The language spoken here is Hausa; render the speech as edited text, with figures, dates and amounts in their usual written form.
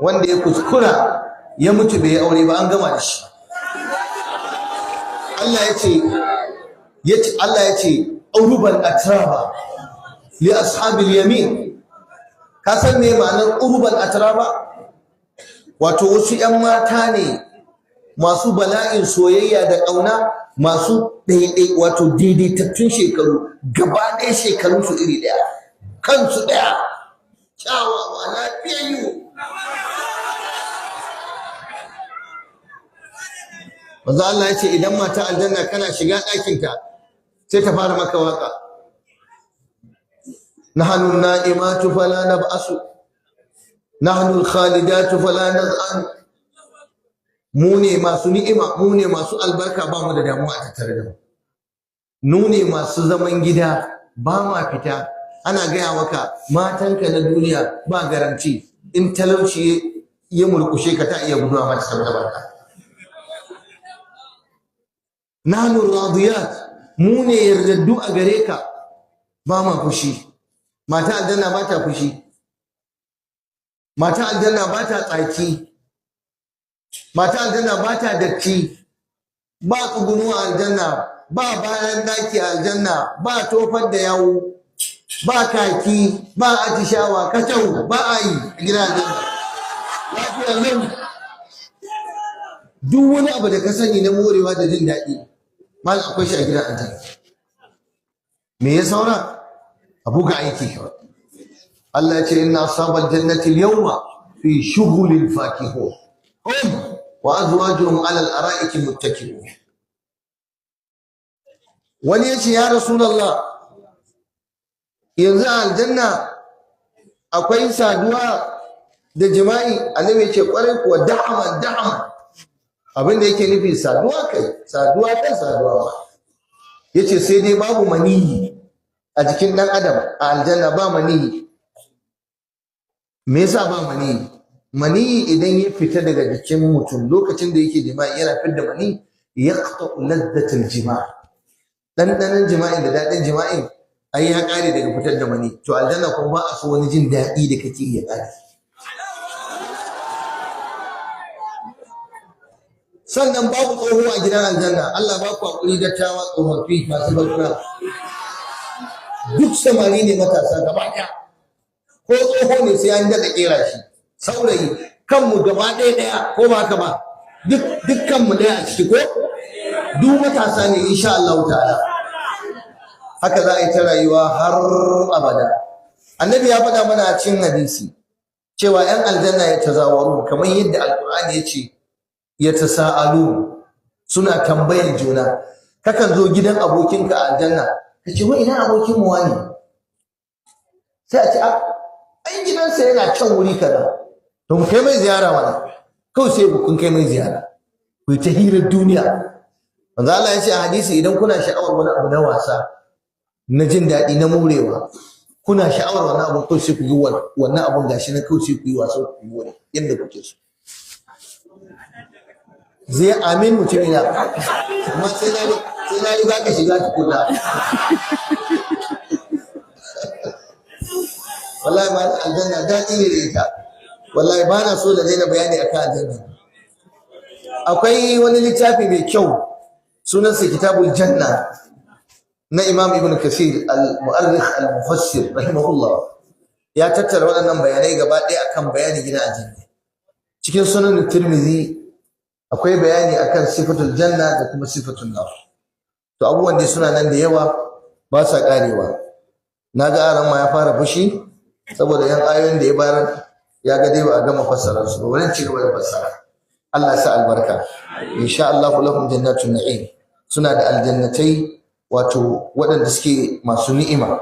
Wanda ya kuskura ya mutu bai yi aure ba, an gama da shi. Allah ya ce, Allah ya ce عربا أترابا لأصحاب اليمين. Ka san me ma'anar عربا أترابا? Wato wasu 'yan mata ne masu bala'in soyayya da ƙauna, masu ɗaiɗai, wato daidaitattun shekaru, gaba ɗaya shekarun su iri ɗaya, kansu ɗaya, kyawawa, lafiyayyu. Manzo Allah ya ce idan mata aljanna kana shiga ɗakinta, sai ta fara maka waka: نحن النائمات فلا نبأس، نحن الخالدات فلا نظآن. Mu ne masu ni'ima, mu ne masu albarka, ba mu da damuwa a tattare da mu. Mu ne masu zaman gida, ba ma fita. Ana gaya maka matanka na duniya ba garanti, in talauci ya murkushe ka, ta iya guduwa mata saboda barka. نحن الراضيات, mu ne yardaddu a gare ka, ba ma fushi. Mata aljanna ba ta fushi, mata aljanna ba ta tsaki, mata aljanna ba ta datti, ba tsugunu a aljanna, ba bayan daki a aljanna, ba tofar da yawu, ba kaki, ba atishawa, kacau ba a yi a gidan aljanna. Lafiya nan, duk wani abu da ka sani na morewa da jin daɗi, malam, akwai shi a gidan aljanna. Me ya saura? A buga aiki kawai. Allah ya ce إن أصحاب الجنة اليوم في شغل فاكهون، هم وأزواجهم على الأرائك متكئون. Wani ya ce, "Ya Rasulullah, yanzu a aljanna akwai saduwa da jima'i?" Annabi ya ce, "Kwarai kuwa, da'aman da'aman." Abin da yake nufi, saduwa kai, saduwa kan saduwa ba. Yace sai dai babu maniyi a jikin dan adam. A aljanna ba maniyi. Me yasa ba maniyi? Maniyi idan ya fita daga jikin mutum lokacin da yake jima'i, yana fidda mani, يقطع لذة الجماع. Ɗanɗanon jima'in da daɗin jima'in ai ya ƙare daga fitar da mani. To aljanna kuma ba a so wani jin daɗi da kake ya ƙare. Sannan babu tsoho a gidan aljanna. Allah ba ku hakuri, dattawa, tsofaffi, masu barkuna. Duk samari ne, matasa gaba ɗaya. Ko tsoho ne, sai an daɗa ƙera shi. Saurayi, kanmu gaba ɗaya ɗaya, ko ba haka ba? Duk dukkanmu ɗaya a ciki, ko duk matasa ne, insha Allah ta'ala. Haka za a yi ta rayuwa har abada. Annabi ya faɗa mana a cikin hadisi cewa 'yan aljanna يتزاورون, kamar yadda Alƙur'ani ya ce يتساءلون, suna tambayan juna. Kakan zo gidan abokinka a aljanna, ka ce, "Wai ina abokin mu wani?" Sai a ce, "A ai gidansa yana can wuri kaza." To mu kai mai ziyara mana. Kawai sai ku kun kai mai ziyara, ku yi ta hirar duniya. Manzo Allah ya ce a hadisi, idan kuna sha'awar wani abu na wasa, na jin daɗi, na morewa, kuna sha'awar wannan abun, kawai sai ku yi wannan abun, gashi na kawai sai ku yi wasa, ku more yadda kuke so. Zai amin mutumina, amma sai na yi baka shiga tukuna. Wallahi ma aljanna daɗi ne da ita. Wallahi ba na so da daina bayani akan aljanna. Akwai wani littafi mai kyau, sunansa Kitabul Janna na Imam Ibn Kasir al-Mu'arrikh al-Mufassir rahimahullah. Ya tattara waɗannan bayanai gaba ɗaya akan bayani gidan aljanna. Cikin Sunan Tirmidhi akwai bayani akan صفة الجنة da kuma صفة النار. To abubuwan dai suna nan da yawa, ba sa karewa. Na ga aran ma ya fara fushi saboda yan ayoyin da ya bayar, ya ga dai ba a gama fassara su ba. Bari ci gaba da fassara. Allah ya sa albarka. Insha Allah لهم جنات النعيم, suna da aljannatai, wato waɗanda suke masu ni'ima.